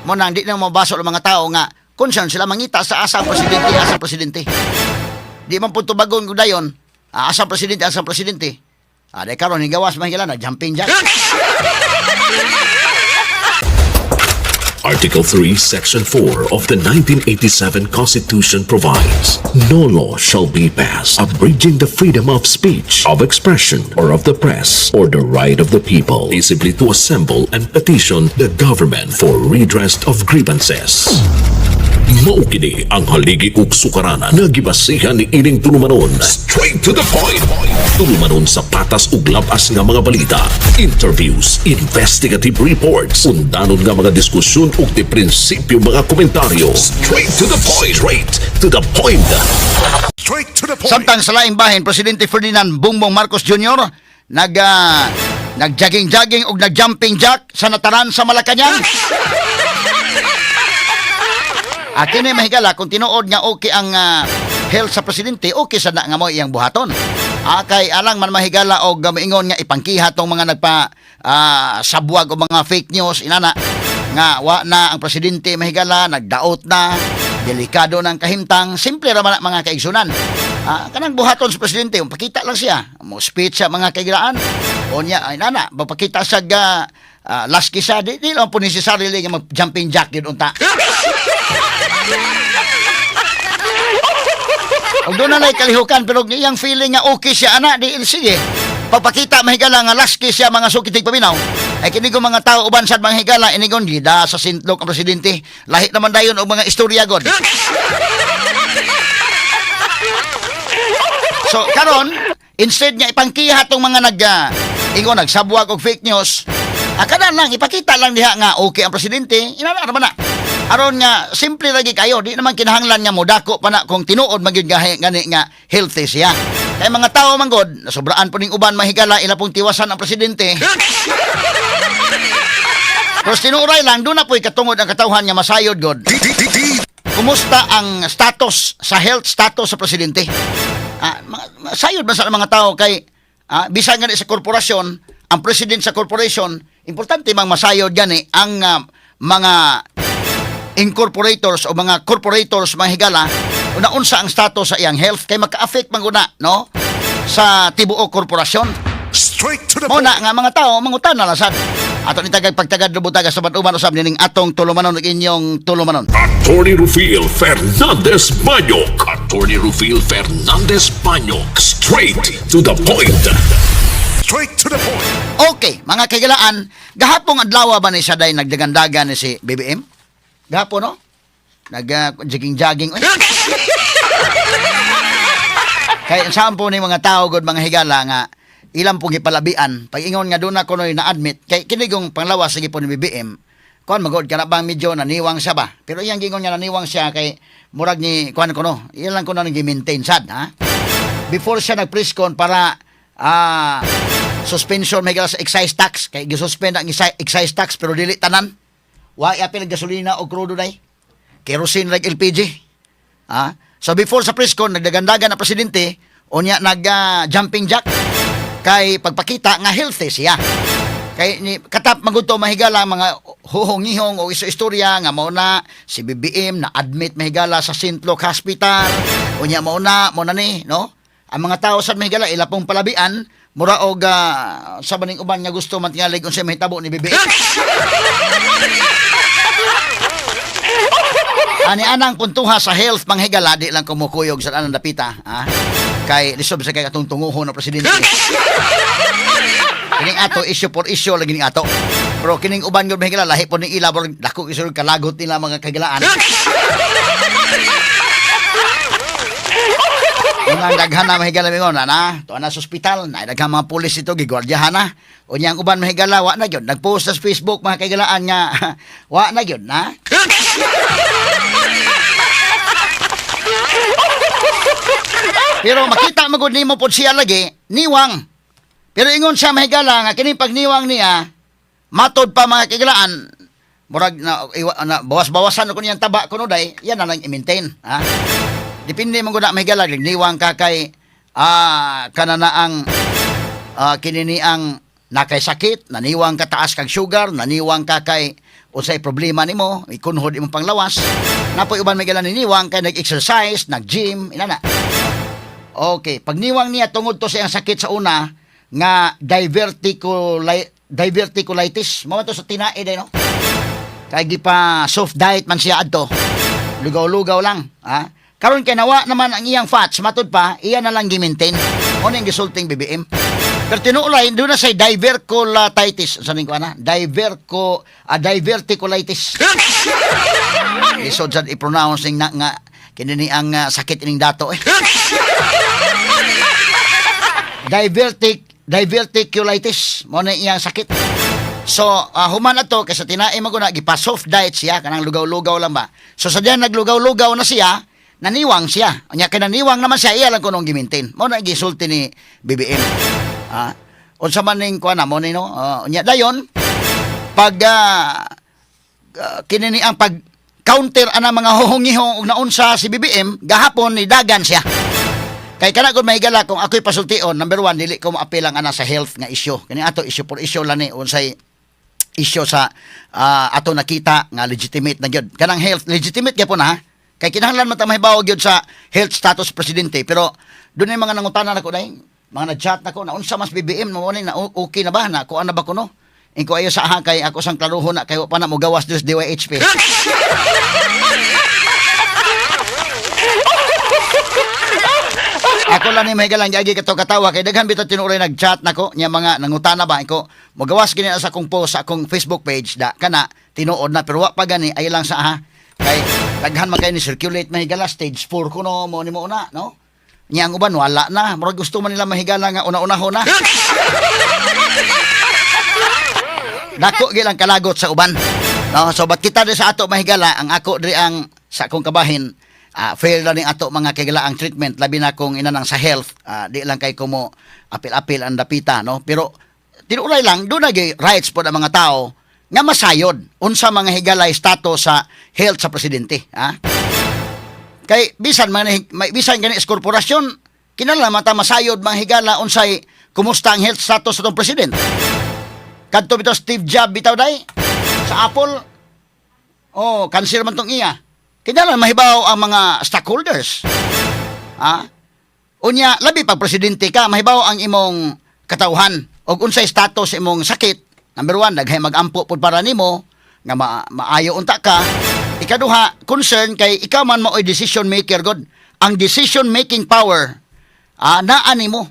Mo nang di na mabasol ang mga tao nga concern sila mangita sa asa ang presidente, asa ang presidente. Di man po tubagon kung dayon, asa ang presidente, asa ang presidente. Di karon higawas man na jumping jack. Article 3, Section 4 of the 1987 Constitution provides, "No law shall be passed abridging the freedom of speech, of expression, or of the press, or the right of the people peaceably to assemble and petition the government for redress of grievances." Mao kini ang haligi ug sukaranan nga gibasihan ni ining tulumanon. Straight to the point. Tulumanon sa patas ug labas nga mga balita, interviews, investigative reports, undanon nga mga diskusyon ug di prinsipyo mga komentaryo. Straight to the point. Straight to the point. Straight to the point. Samtang sa laing bahin, Presidente Ferdinand Bongbong Marcos Jr. Nag jogging-jogging og nag-jumping jack sa nataran sa Malacañang. Kini, mahigala, kung tinuod nga okay ang health sa presidente, okay sa na nga mo iyang buhaton. Kay alang man, mahigala, og moingon nga ipangkiha tong mga nagpa sabwag o mga fake news inana nga wa na ang presidente, mahigala, nagdaot na, delikado ng kahimtang. Simple ra man na, mga kaigsunan. Kanang buhaton sa presidente, pakita lang siya mo speech sa mga kaigraan o niya ay nana mapakita sa ga last kisa di lang po necessarily nga mag jumping jack yun unta. Og doon na lay kalihukan, pero iyang feeling nga okay siya ana, di sige. Pagpakita, mahigala, nga laski siya, mga sukitig paminaw. Ay kini ko mga tao uban sad, mga higala, inigon gida sa sintlok ang presidente. Lahi naman dayon og mga istorya god. So karon, instead nga ipangkiha tong mga nag ingon nagsabwag og fake news, kana lang ipakita lang diha nga okay ang presidente, inana ra man na. Aron nga simple lagi kayo, di naman kinahanglan nga modako pa na kung tinuod man gyud gahi gani nga healthy siya. Kay mga tao man god, nasobraan po ning uban, mahigala, ila pong tiwasan ang presidente. Pero tinuoray lang, doon na po'y katungod ang katawhan nga masayod god. Kumusta ang status sa health status sa presidente? Sayod ba sa mga tao kay bisan gani sa korporasyon, ang president sa corporation, importante mang masayod gani ang mga incorporators o mga corporators, mga higala, una unsa ang status sa iyang health kay maka-affect man guna, no, sa tibuok korporasyon. Straight to the Mo point. na nga mga tao mangutan na lang sad. Ato ni tagag pagtagad lubutaga sa uban usab nining atong tulumanon ug inyong tulumanon. Attorney Rufil Fernandez Banyok. Attorney Rufil Fernandez Banyok. Straight to the point. Straight to the point. Okay, mga kagilaan, gahapong adlaw ba ni siya day nagdagandagan ni si BBM? Gahapon, no? Nag jogging-jogging. Oy. Kay saan po ni mga tao god, mga higala, nga ilang pong gipalabian pag ingon nga doon na kunoy na-admit kay kinigong panglawas sige po ni BBM, kuan magod kana bang medyo naniwang siya ba, pero iyang gingon nga naniwang siya kay murag ni kuan kuno iyan lang kuno nang gi-maintain sad ha before siya nag-press con para suspension may sa excise tax, kay gisuspend ang excise tax pero dili tanan, wa apil ang gasolina o krudo day, kerosene like LPG. So before sa press con nagdagandagan ang presidente, unya nag jumping jack kay pagpakita nga healthy siya. Kay ni katap magudto, mahigala, mga huhong-ihong o iso istorya nga mao na si BBM na admit, mahigala, sa St. Luke Hospital. Unya mao na ni, no? Ang mga tao sa mahigala ila pong palabian mura og sa baning uban nga gusto man tingali unsay mahitabo ni BBM. Ani anang puntuha sa health, manghigala, di lang kumukuyog sa anang dapita, ha? Kay lisob sa kay atong tunguhon ng presidente. Kining ato issue for issue lagi ning ato. Pero kining uban gud, mahigala, lahi po ning ila, murag dako isulod kalagot nila, mga kagilaan. Unang daghan na, mahigala, mingon na na, tuwa na sa ospital, na daghan mga pulis ito, gigwardyahan na. Unya ang uban, mahigala, wa na gyud. Nagpost sa Facebook, mga kagilaan, nga wa na gyud na. Pero makita mo gud nimo pod siya lagi, niwang. Pero ingon siya, mahigala, nga kining pagniwang niya, matod pa, mga kagilaan, murag na, iwa, na bawas-bawasan ko niyang taba kuno day, yan na lang i-maintain, ha? Depende mo gud na, mahigala, niwang ka kay kana na ang kinini ang nakay sakit, naniwang ka taas kag sugar, naniwang ka kay Unsay problema nimo, ikunhod imong panglawas. Napoy uban may niniwang kay nag-exercise, nag-gym, inana. Okay, pagniwang niya tungod to sa iyang sakit sa una nga diverticulitis, mao to sa tinae day, no? Kay gipa soft diet man siya adto. Lugaw-lugaw lang, ha? Karon kay nawa naman ang iyang fats, matud pa, iya na lang gi-maintain. Mo ning gisulting BBM. Pero tinuolay, doon na say diverticulitis. Sa ning ko ana? Diverticulitis. Lisod sad i-pronounce ning na nga kini ni ang sakit ining dato eh. Diverticulitis mo na iyang sakit. So, human ato kay sa tinae man guna gipa soft diet siya kanang lugaw-lugaw lang ba. So sa diyan naglugaw-lugaw na siya, naniwang siya. Unya kay naniwang naman siya, iya lang kunong gi-maintain. Mo na gisulti ni BBM. Ah, unsa man ning kuan na mo ni no? Unya dayon pag kini ni ang pag counter ana mga huhungihong og naunsa si BBM gahapon ni dagan siya. Kay kana gud mahigala kung ako'y pasultion, number one, dili ko moapil ang ana sa health nga issue. Kani ato issue por issue lang ni unsay issue sa ato nakita nga legitimate na gyud. Kanang health legitimate gyud po na ha. Kay kinahanglan man ta mahibaw gyud sa health status presidente, pero doon ay mga nangutana nako dai, mga nag-chat nako na unsa mas BBM mo ni na okay na ba na kuan na ba kuno? Ingko ayo sa aha kay ako sang klaruhon na kay wa pa na mo gawas dos DYHP. Ako lang ni mahigalang giagi kato katawa kay daghan bitaw tinuoray nag-chat nako nya mga nangutana ba ko mogawas gini na sa akong post sa akong Facebook page da kana tinuod na pero wa pa gani ay lang sa aha kay daghan man kay ni circulate mahigala stage 4 kuno mo ni mo una no nya ang uban wala na murag gusto man nila mahigala nga una-unahon na. Dako gyud ang kalagot sa uban. No, so bat kita diri sa ato mahigala ang ako diri ang sa akong kabahin fair lang ning ato mga kigala ang treatment labi na kung inanang sa health di lang kay kumo apil-apil ang dapita no, pero tinuray lang doon na rights po ang mga tao nga masayod unsa mga higalay status sa health sa presidente, ha? Kay bisan man may bisan gani sa korporasyon kinahanglan man ta masayod mga higala unsay kumusta ang health status sa atong presidente. Kadto bitaw Steve Jobs bitaw day sa Apple. Oh, cancer man tong iya. Kinahanglan mahibaw ang mga stockholders. Ha? Unya, labi pag presidente ka, mahibaw ang imong katawhan og unsay status sa imong sakit. Number one, daghay magampo pud para nimo nga maayo unta ka. Ikaduha, concern kay ikaw man maoy decision maker god. Ang decision making power naa nimo.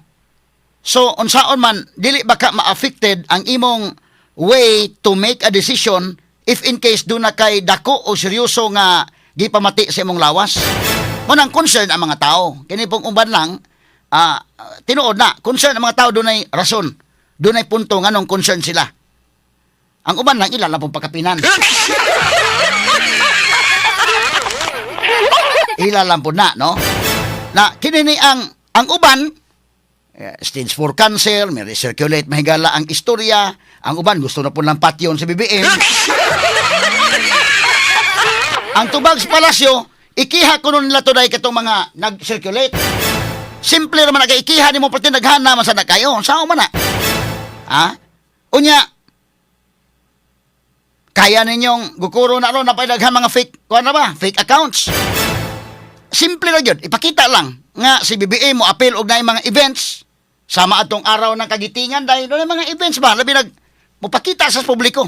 So unsaon man dili ba ka ma-affected ang imong way to make a decision if in case do na kay dako o seryoso nga gipamati sa imong lawas. Mo nang concern ang mga tao. Kini pong uban lang tinuod na concern ang mga tao, dunay rason. Dunay punto nganong concern sila. Ang uban lang ila lang pong pagkapinan. Ila lang po na, no? Na kini ni ang uban stage 4 cancer, may recirculate mahigala ang istorya. Ang uban gusto na po lang patyon sa BBM. Ang tubag sa palasyo, ikiha kuno nila today katong mga nag-circulate. Simple naman na kay ikiha nimo pati naghana man sa na kayo. Sao man na? Ha? Unya, kaya ninyong gukuro na ron na daghan mga fake, kuan na ba? Fake accounts. Simple ra gyud, ipakita lang nga si BBM mo appeal og naay mga events sama atong araw ng kagitingan dahil doon mga events ba labi nag mopakita sa publiko.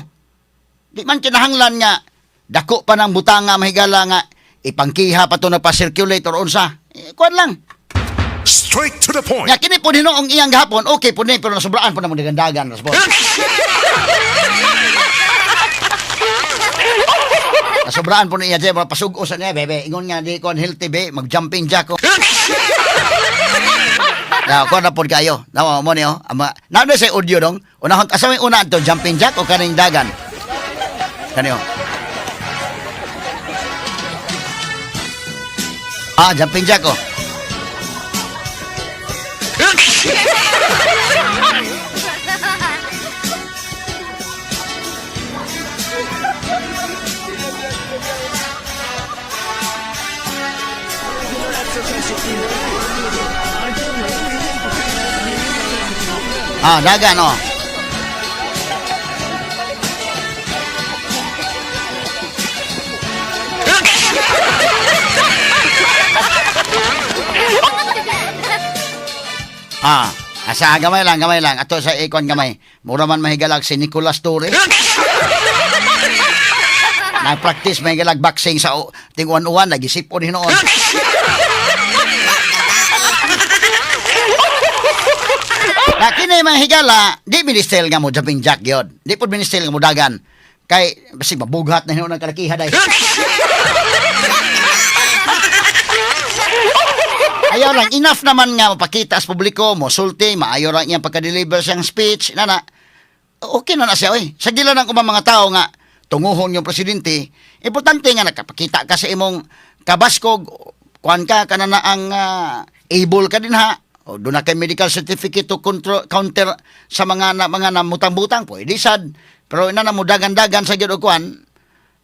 Di man kinahanglan nga dako pa ng butanga mahigala nga ipangkiha pa to na pa-circulate or unsa. Eh, kuan lang. Straight to the point. Nga kini po hinuong iyang gahapon, okay po ni pero nasobraan po na mo dagandagan Rasbon. Nasobraan po niya dyan, mga pasug sa niya, bebe. Ingon nga, di ko healthy, be. Mag-jumping jack ko. Na, ko na po kayo. Na, mo niyo. Ama, na sa audio dong. Unahon, asa may una to, jumping jack o kaning dagan? Kaniyo. Ah, jumping jack oh. Ah, dagan oh. Asa gamay lang, gamay lang. Ato sa ikon gamay. Mura man mahigalag si Nicolas Torre. Nag-practice mahigalag boxing sa tinguan-uwan, nagisipon hinuon. Na kini mga higala, di minister nga mo jumping jack yun. Di po minister nga mo dagan. Kay, basig mabughat na hinuon ang kalakihan ay. Ayaw lang, enough naman nga mapakita sa publiko, mo sulti, maayo lang iyang pagka-deliver siyang speech, nana. Okay na na siya, oy. Sa gila ng ubang mga tao nga, tunguhon yung presidente, importante nga nakapakita ka sa imong kabaskog, kuan ka, kana na ang able ka din ha. O doon na kay medical certificate to control, counter sa mga na, mga namutang-butang, pwede sad. Pero ina na mo dagan-dagan sa gyud og kuan,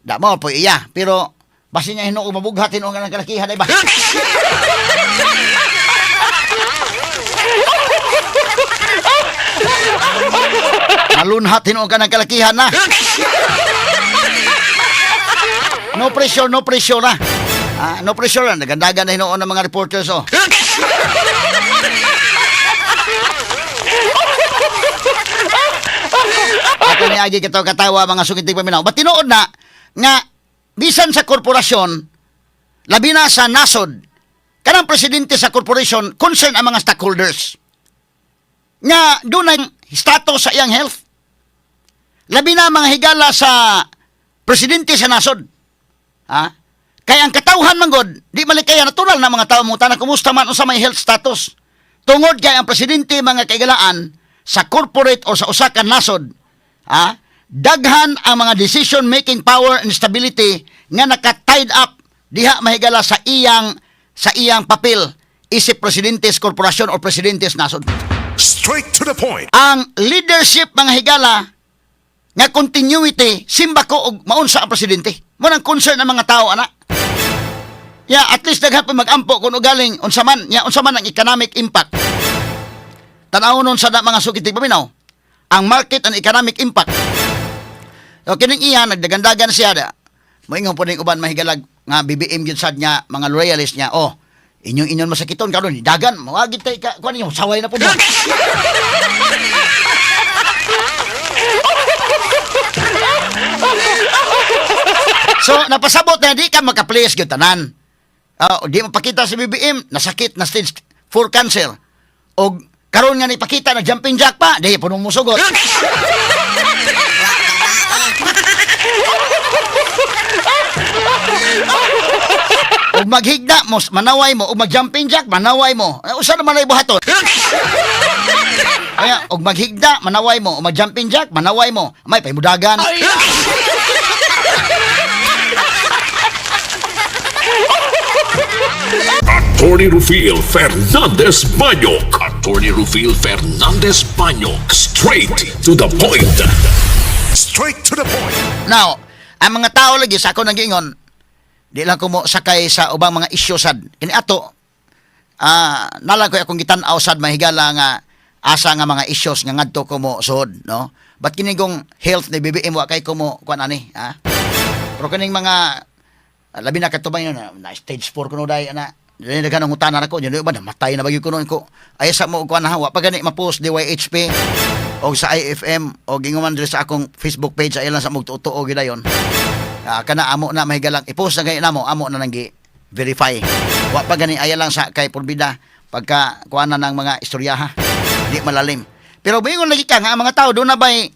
da mo po iya. Pero basin niya hinuo mabughat hinuo nga ng kalakihan ay ba? Malunhat hinuo ka ng kalakihan na. No pressure, no pressure na. Ah, no pressure na. Nagandagan na hinuon ng mga reporters, oh. Ako ni Agi katawa katawa mga sukitig paminaw. Ba't tinuod na nga bisan sa korporasyon, labi na sa nasod, kanang presidente sa korporasyon concern ang mga stockholders. Nga dunay status sa iyang health. Labi na mga higala sa presidente sa nasod. Ha? Kaya ang katawhan man god, di malikaya natural na mga tao mo tanan kumusta man unsa may health status. Tungod kay ang presidente mga kaigalaan sa corporate o sa usa ka nasod, ha? Daghan ang mga decision making power and stability nga naka-tied up diha mahigala sa iyang papel isip presidente sa korporasyon o presidente sa nasod. Straight to the point. Ang leadership mga higala nga continuity simba ko og maunsa ang presidente. Mo nang concern ang mga tao ana. Ya, at least daghan pa magampo kung ugaling unsa man, ya unsa man ang economic impact. Tan-aw nun sa na mga sukitig paminaw. Ang market and economic impact. So kining iya nagdagandagan siya da. Moingon po ning uban mahigalag nga BBM gyud sad nga mga loyalist niya. Oh, inyong inyon masakiton karon dagan mawagid tay ka kuan ninyo saway na po mo. So napasabot na di ka maka-place gyud tanan. Ah, di mapakita si BBM nasakit na stage 4 cancer. Og karon nga nipakita na jumping jack pa, di puno mo sugot. Og maghigda mo, manaway mo, og mag-jumping jack, manaway mo. Eh, usa naman ay buhaton. Kaya, og maghigda, manaway mo, og mag-jumping jack, manaway mo. May pahimudagan. Attorney Rufil Fernandez Banyok. Attorney Rufil Fernandez Banyok. Straight to the point. Straight to the point. Now, ang mga tao lagi sa ako nang di lang ko mo sakay sa ubang mga isyu sad. Kini ato, nalang ko akong gitan-aw sad mahigala nga asa nga mga issues nga ngadto ko mo suod, no? But kini kong health ni BBM wa kay ko mo kuan ani, ha? Pero kining mga labi na katubay na stage 4 kuno dai ana. Dili daghan ang utana nako, yun ba namatay na bagyo kuno ko. Ay sa mo kuan ha, wa pa gani ma-post DYHP o sa IFM o ginguman diri sa akong Facebook page ay lang sa magtuo gidayon. Ah, kana amo na mahigalang i-post na gay namo, amo na nang gi verify. Wa pa gani aya lang sa kay Purbida pagka kuan na ng mga istoryaha. Di malalim. Pero moingon lagi ka nga ang mga tao doon na ba'y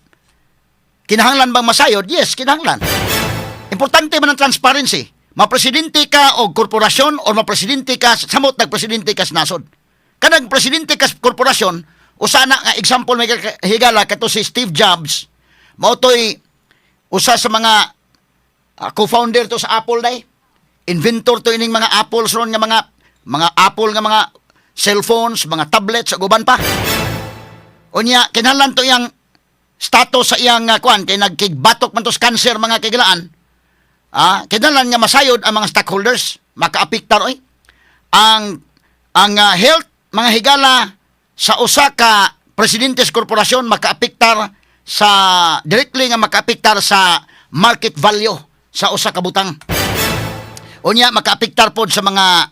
kinahanglan bang masayod? Yes, kinahanglan. Importante man ang transparency. Mapresidente ka og korporasyon o mapresidente ka samot nagpresidente ka sa nasod. Kanang presidente ka sa korporasyon, usa na nga example may higala kato si Steve Jobs. Mao to'y usa sa mga co-founder to sa Apple day. Inventor to ining mga Apples ron nga mga Apple nga mga cellphones, mga tablets ug uban pa. Unya kinahanglan to iyang status sa iyang kuan kay nagkigbatok man to sa cancer mga kagilaan. Ah, kinahanglan nga masayod ang mga stockholders, makaapektar oy. Ang health mga higala sa usa ka presidente sa korporasyon makaapektar sa directly nga makaapektar sa market value sa usa ka butang. Unya makaapektar pod sa mga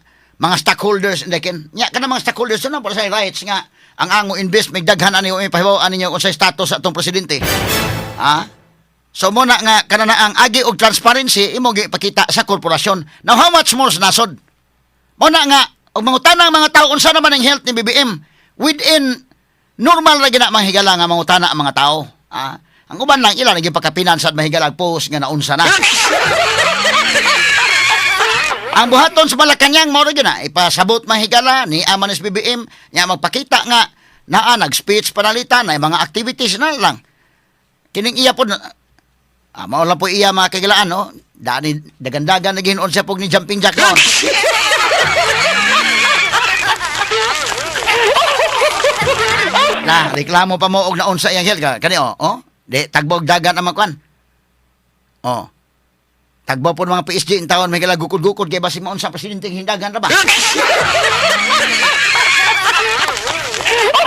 stockholders and ken. Nya kana mga stockholders na para sa rights nga Ang ang mo invest may daghan ani mo ipahibaw ani niyo unsay status sa atong presidente. Ha? So mo na nga kanana ang agi og transparency imo gipakita sa korporasyon. Now how much more sa nasod? Mo na nga og mangutana ang mga tao unsa naman ang health ni BBM within normal ra gina mga higala nga mangutana ang mga tao. Ah, ang uban lang ila naging pagkapinan sa mahigala post nga naunsa na. Ang buhaton sa Malacañang mao ra gyud na ipasabot mahigala ni Amanes BBM nya magpakita nga naa nag-speech panalitan na mga activities na lang. Kining iya po mao lang po iya mga kagilaan, no? Dani dagandagan na gihinuon siya pog ni jumping jack noon. Na, reklamo pa mo og naon sa iyang health ka. Kani oh, oh. Di tagbog dagan ang mga kwan. Oh. Tagbo po ng mga PSG in taon may kala gukod-gukod kay basig maon sa presidente hindagan ra ba?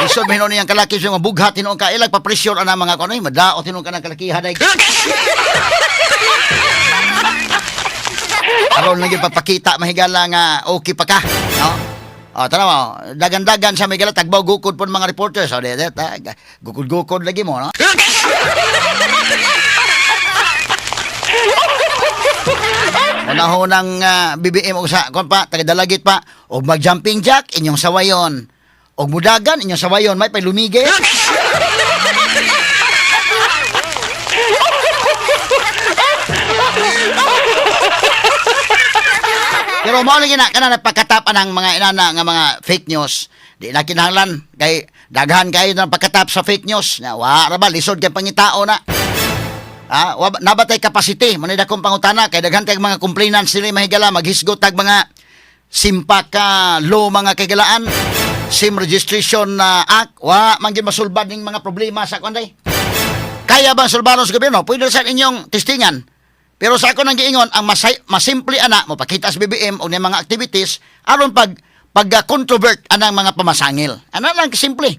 Lisod man hinuon niyang kalaki sa mga bughat hinuon ka ilag pa pressure ana mga kuno madaot hinuon ka ng kalakihan ay. Aron lang yung papakita mahigala nga okay pa ka, no? O, tanaw mo, dagan-dagan sa mahigala, tagbaw gukod po ng mga reporters. O, di, di, ta, gukod-gukod lagi mo, no? Unahon ng BBM og sa kon pa, taga-dalagit pa, og mag-jumping jack, inyong sawayon. Og mudagan, inyong sawayon, may pay lumigi. Pero mao lagi na kana napakatap ang mga inana nga mga fake news. Di na kinahanglan kay daghan kayo na pagkatap sa fake news. Na wa ra ba lisod kay pangitao na. Ah, wa nabatay capacity man akong pangutana kay daghan kay mga complainants sila mahigala maghisgot tag mga simpak ka law mga kaigalaan SIM registration na act wa man gyud masulbad ning mga problema sa kuan day. Kaya ba sulbaron sa gobyerno? Pwede sa inyong testingan. Pero sa ako nang giingon, ang masimple ana, mopakita sa BBM o mga activities, aron pag pag controvert anang mga pamasangil. Ana lang simple.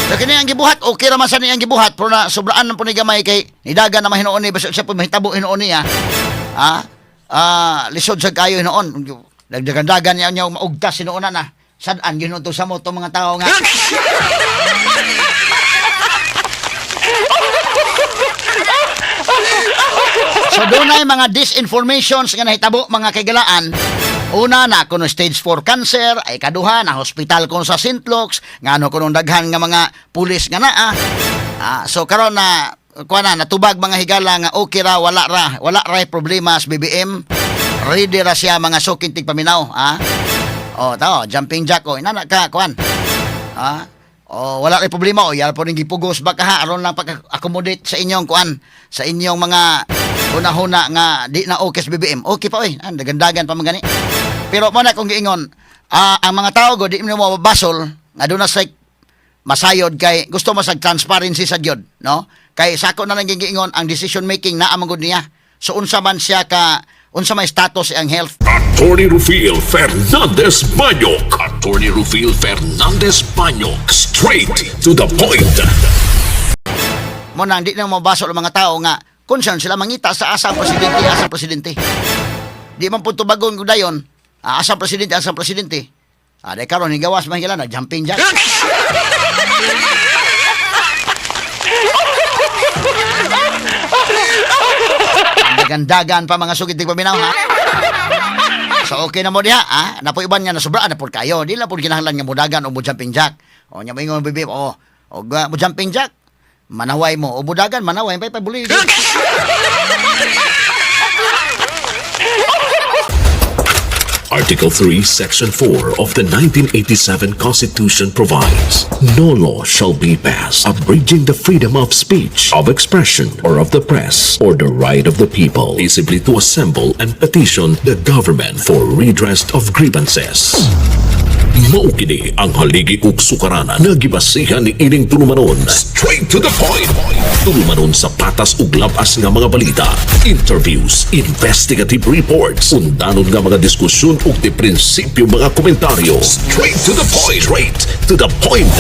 So kini ang gibuhat, okay ra man sa niyang gibuhat, pero na sobraan man po ni gamay kay nidagan na mahinuon ni basta siya po mahitabo hinuon niya. Ah, lisod sa kayo hinuon. Dagdagan-dagan niya niya maugtas hinuon na. Sad-an ginuon to sa mo to mga tao nga. So doon ay mga disinformations nga nahitabo mga kaigalaan. Una na kuno stage 4 cancer, ay kaduha na hospital kuno sa St. Luke's, ngano kuno daghan nga mga pulis nga naa. So karon na kuha na natubag mga higala nga okay ra wala ra problema sa BBM. Ready ra siya mga suking tigpaminaw, ha? Oh, tao, jumping jack oh, inana ka kuan. Ah, oh, wala rin problema o yal po ning gipugos ba ka ha aron lang pag-accommodate sa inyong kuan, sa inyong mga hunahuna nga di na okay sa BBM. Okay pa oy, dagandagan pa man gani. Pero mo na kung giingon, ang mga tao go di mo mabasol nga doon na sa masayod kay gusto mo sa transparency sa gyud, no? Kay sako na lang giingon ang decision making naa man gud niya. So unsa man siya ka unsa may status ang health. Attorney Rufil Fernandez Banyok. Attorney Rufil Fernandez Banyok. Straight to the point. Mo nang di na mabasol ang mga tao nga concern sila mangita sa asang presidente, asang presidente. Di man po tubagon kung dayon, asang presidente, asang presidente. Di karon higawas man na jumping jack. Dagan-dagan pa mga sugid paminaw ha. So okay na mo diha, ha? Napo iban nga nasobraan na pud kayo. Di lang pud kinahanglan nga mudagan o mo jumping jack. O nya moingon bibi, oh, og mo jumping jack. Manaway mo o mudagan manaway pay pabuli. Article 3, Section 4 of the 1987 Constitution provides no law shall be passed abridging the freedom of speech, of expression, or of the press, or the right of the people peaceably to assemble and petition the government for redress of grievances. Mao kini ang haligi ug sukaranan nga gibasihan ni ining tulumanon. Straight to the point. Tulumanon sa patas ug labas nga mga balita, interviews, investigative reports, undanon nga mga diskusyon ug di prinsipyo mga komentaryo. Straight to the point. Straight to the point.